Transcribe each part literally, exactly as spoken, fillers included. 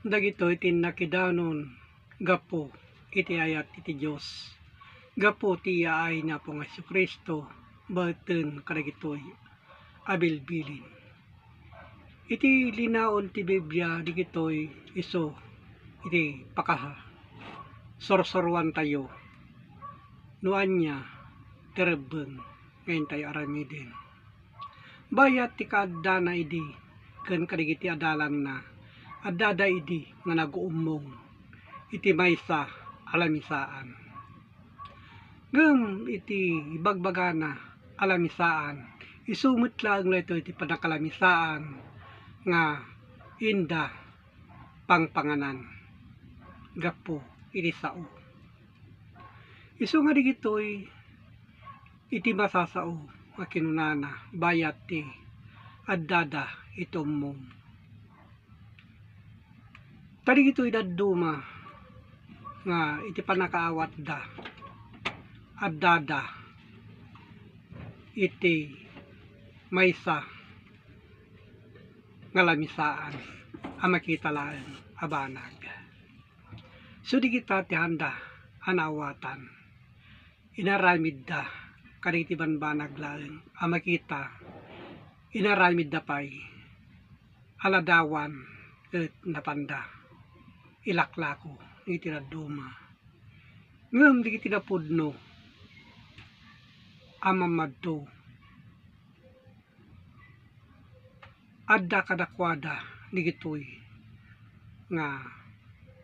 Dagitoy ti nakidanon gapu iti ayat iti Dios, gapu ti iyaay ni Apo nga Jesu-Cristo baeten kadagitoy a bilbilin. Iti linaon ti Biblia, dagitoy isu iti pakaha, sorsoruantayo no ania ti rebbeng nga intayo aramiden. Bayat ti kaaddana idi ken kadagiti adalanna, addada idi nga naguummong iti maysa a lamisaan. Ngem iti ibagbagana a lamisaan, isu met laeng daytoy ti pannakalamisaan nga inda pangpanganan gapu iti sao. Isu nga dagitoy iti masasao nga kinunana bayat ti addada iti ummong. Ta dagitoy dadduma nga iti pannakaawatda, addada iti maysa nga lamisaan a makita laeng a banag. So, dagita ti haanda a naawatan. Inaramidda kadagiti banbanag laeng a makita, inaramidda pay a ladawan ket napanda ilaklako iti dadduma. Ngem dagiti napudno a mammadto, adda kadakuada dagitoy nga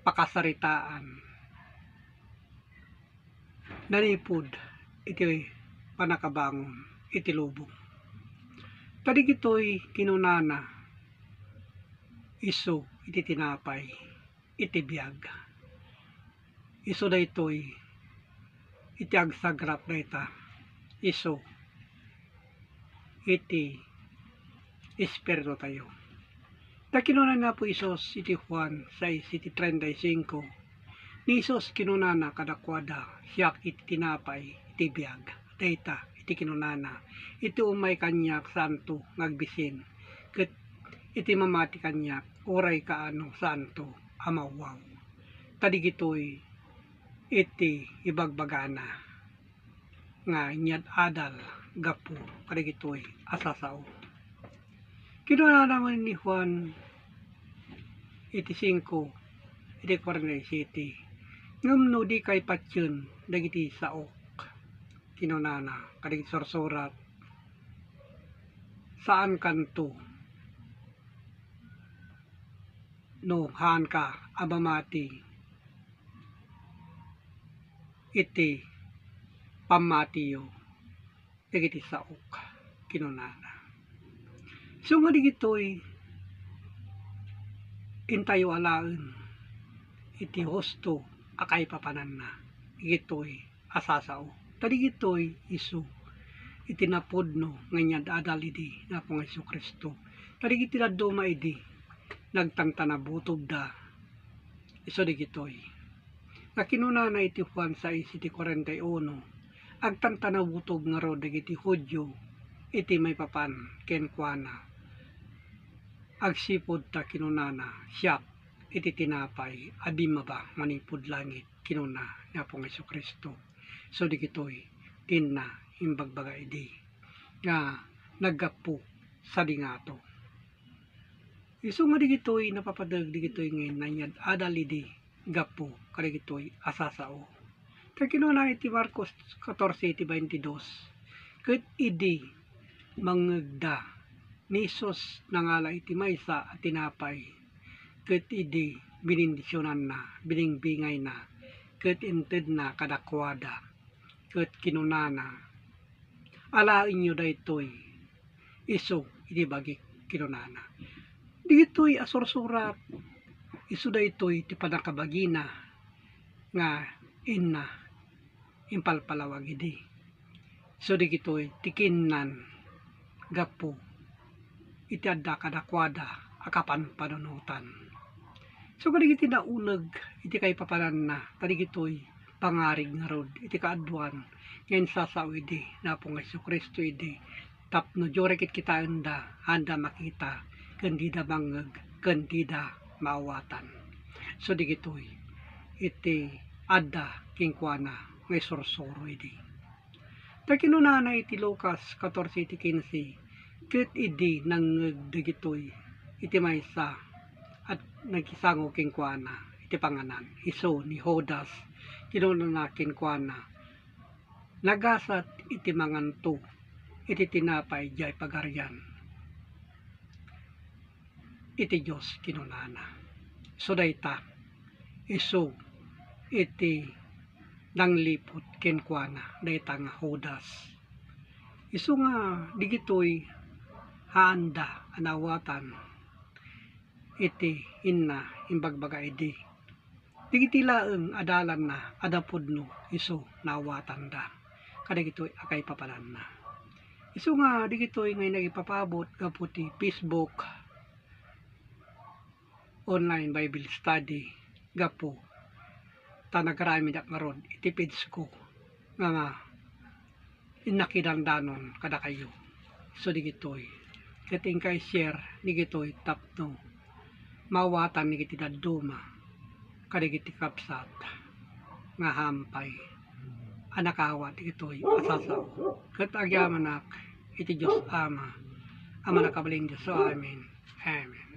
pakasaritaan nanipud iti pannakabangon iti lubong. Ta dagitoy kinunana isu iti tinapay iti biag. Isu daytoy iti agsagrap dayta isu iti espiritutayo. Ta kinuna ni Apo Jesus iti Juan sais iti treinta y cinco, ni Jesus kinunana kadakuada, "Siak iti tinapay iti biag." Dayta iti kinunana, iti umay kaniak saanto nga agbisin, ket iti mamati kaniak, uray kaano saanto a mawwaw. Ta digitoy iti ibagbagana nga inyad-adal gapu kadagitoy a sasao. Kinunana man ni Juan iti singko iti kuarenta y siete, "Ngem no dikay patien dagiti saok," kinunana kadagiti sursurat, "saankanto no haanka a mamati iti pammatiyo dagiti saok," kinunana. So nga digitoy, intayo alaen iti husto a kaipapananna, digitoy a sasao. Ta digitoy isu iti napudno nga inyad-adal idi ni Apo nga Jesu-Cristo. Ta digiti dadduma idi nagtantanabutogda, isu digitoy nga kinunana iti Juan sais iti kuarenta y uno, "Agtantanabutog ngarud dagiti Judio iti maipapan kenkuana, agsipud ta kinunana, 'Siak iti tinapay a bimmaba manipud langit,'" kinuna ni Apo nga Jesu-Cristo. So, digitoy ti inna imbagbaga idi nga naggapu sadi ngato. Isu nga digitoy napapadeg digitoy nga nanyad-adal idi gapu kadagitoy a sasao. Ta kinuna iti Marcos catorce iti veintidós, "Ket idi mangngegda, ni Jesus nangala iti maysa a tinapay, ket idi binindisionanna, biningbingayna, ket intedna kadakuada, ket kinunana, 'Alaenyo daytoy, isu iti bagik,' kinunana." Ditoy a sursurat, isu daytoy ti pannakabagina nga inna impalpalawag idi. So, digitoy ti kinnan gapu iti adda kadakuada a kapanpanunotan. So, kadagiti nauneg iti kaipapananna, ta digitoy pangarig ngarud iti kaaduan nga insasao idi ni Apo nga Jesu-Cristo idi tapno diyo ket kitaenda, haanda makita, ken dida mangngeg, ken dida maawatan. So dagitoy iti adda kenkuana nga isursuro idi. Ta kinunana iti Lucas catorce iti quince, ket idi nangngeg dagitoy iti maysa a nagkisango kenkuana iti panganan, isu ni Judas, kinunana kenkuana, "Nagasat iti manganto iti tinapay diay pagarian iti Dios," kinunana. So dayta, isu iti nangliput kenkuana, dayta nga Judas. Isu nga dagitoy haanda a naawatan iti inna imbagbaga idi. Dagiti laeng a dalanna adda pudno isu naawatanda kadagitoy a kaipapananna. Isu nga dagitoy nga nagipapabot gapu ti Facebook online Bible study gapu ta nagaramidak ngarud iti page ko nga, nga innakidandanon kadakayo. So dagitoy ket inka i-share dagitoy tapno maawatan dagiti dadduma kadagiti kabsat nga hampay a nakaawat dagitoy a sasao. Ket agyamanak iti Dios Ama a Mannakabalin Dios. Amen. Amen.